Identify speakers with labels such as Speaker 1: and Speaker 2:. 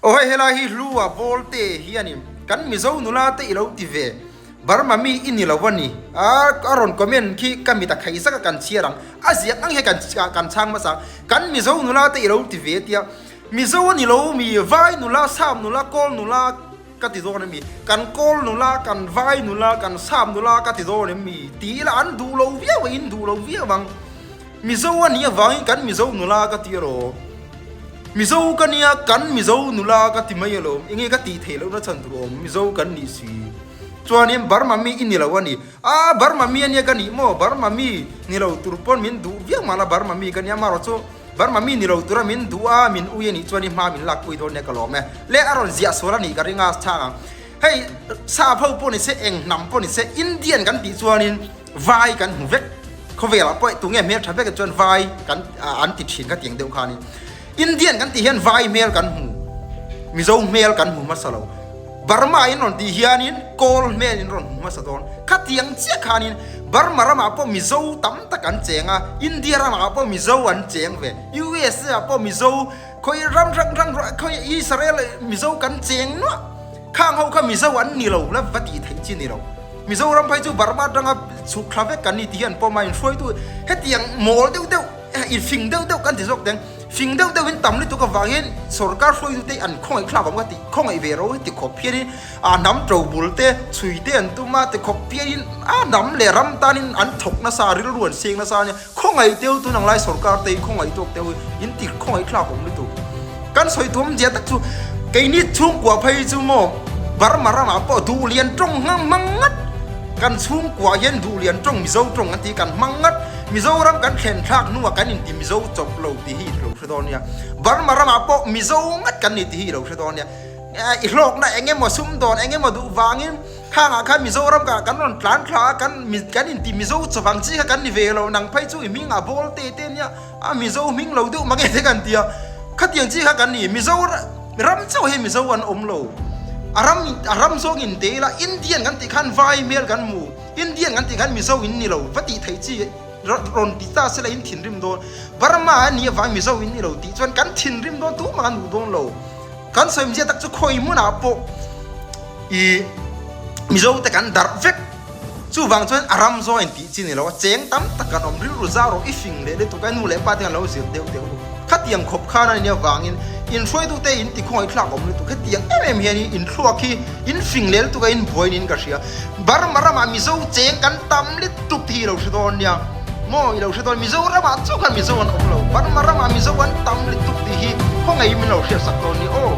Speaker 1: Aw hei helai hi Hlua Bawlte hi a ni. Kan Mizo nula te i lo ti ve. Burma mi i ni lo a ni. A a rawn comment khi ka mit a khaih zak a kan chhiar ang. A ziak ang hian kan kan chhang hmasa ang. Kan Mizo nula te i lo ti ve tia. Mizo a ni lo mi, Vai nula, Sap nula, Kawl nula ka ti dawn em mi? Kan Kawl nula, kan Vai nula, kan Sap nula ka ti dawn em mi? Ti ila an duh lo viau a, in duh lo viau ang. Mizo a nih avangin kan Mizo nula ka ti alawm. Mizo ka nia kan Mizo nula ka ti mai alawm. Enge ka tih theih lohna chhan tur awm Mizo kan nih si. Chuanin Burma mi i ni lo a ni. A Burma mi ania ka nih maw? Burma mi ni lo tur pawn min duh viau mahla Burma mi ka nia amaherawh chu Burma mi ni lo tura min duh a min ui a nih chuan i hma min lakpui dawn nia ka lawm e. Le a rawn ziah sual a nih ka ring a chhang ang. Hei sap ho pawh ni se eng hnam pawh ni se Indian kan tih chuanin Vai kan hmu vek. Khawvelah pawh tunge hmel tha vek chuan vai kan an ti thin kha tiang deuh khanin. Indian kan tih hian vai hmel kan hmu. Mizo hmel kan hmu hmasa lo. Burma in rawn tih hianin Kawl hmel in rawn hmu hmasa dawn. Khatiang chiah khanin Burma ramah pawh Mizo tam tak an cheng a, India ramah pawh Mizo an cheng ve, USA ah pawh Mizo, khawi ram hrang hrang khawi Israel Mizo kan cheng nuah. Khang ho kha Mizo an ni lo la va tih theih chi ni lo. Mizoram phei chu Burma atanga chhuk thla vek kan ni tih hi an pawm a, inhruaitu hetiang mawl deuh deuh, infing deuh deuh kan ti zawk teng, fing deuh deuhin tam lutuk avangin sorkar hruaitute an khawngaih thlak awm ka ti, khawngaih ve ro heti khawp hianin a hnam to bul te, chhui te an tum a, ti khawp hianin a hnam leh ram tanin an thawk nasa a, rilru an seng nasa a nia, khawngaih teu tun ang lai sorkar te hi khawngaih tawk teu in ti khawngaih thlak awm lutuk. Kan sawi tuam zia tak chu keini chhungkua phei chu maw Burma ramah pawh duhlian tawng hmang hmang ngat kan chhungkua hian duhlian tawng Mizo tawng an ti kan hmang ngat Mizoram kan thlen thlak hnuah kan inti Mizo chawp lo tih hi i lo hre dawn nia Burma ramah pawh Mizo ngat kan ni tih hi i lo hre dawn nia i hlawkna eng emaw sumdawn eng emaw duh vangin khangah khan Mizoram kah kan rawn tlan thla a kan kan inti Mizo chawp ang chi kha kan ni ve lo nang phei chu i hming a bawl te te nia. A Mizo hming lo deuh mange te kan tia, khatiang chi kha kan ni, Mizo ram chauh hi Mizo an awm lo, a ram a ram zawng in te ila Indian kan tih khan vai hmel kan hmu, Indian kan tih khan Mizo in ni lo va tih theih chi rawn ti ta sela in thinrim dawn, Burma a nih avang Mizo in ni lo tih chuan kan thinrim dawn tumah kan duh dawn lo, kan sawi mzia tak chu khawi hmunah pawh i Mizo te kan darh vek. Chuvang chuan a ram zaw in tih chi ni lo a, cheng tam tak kan awm rilru zau rawh i fing leh lutuk a, nu leh pa te kan lo zir deuh deuh u. Khatiang khawp khan a nia vangin in hruaitute in ti khawngaih thlak awm lutuk. Hetiang em em hian in thluak hi in fing leh lutuk a, in buai niin ka hria. Burma ramah Mizo cheng kan tam lutuk te hi i lo hre dawn nia maw, i lo hre dawn. Mizo ramah chu khan Mizo an awm lo, Burma ramah Mizo an tam lutuk tih hi khawngaih min lo hriatsak dawn nia aw.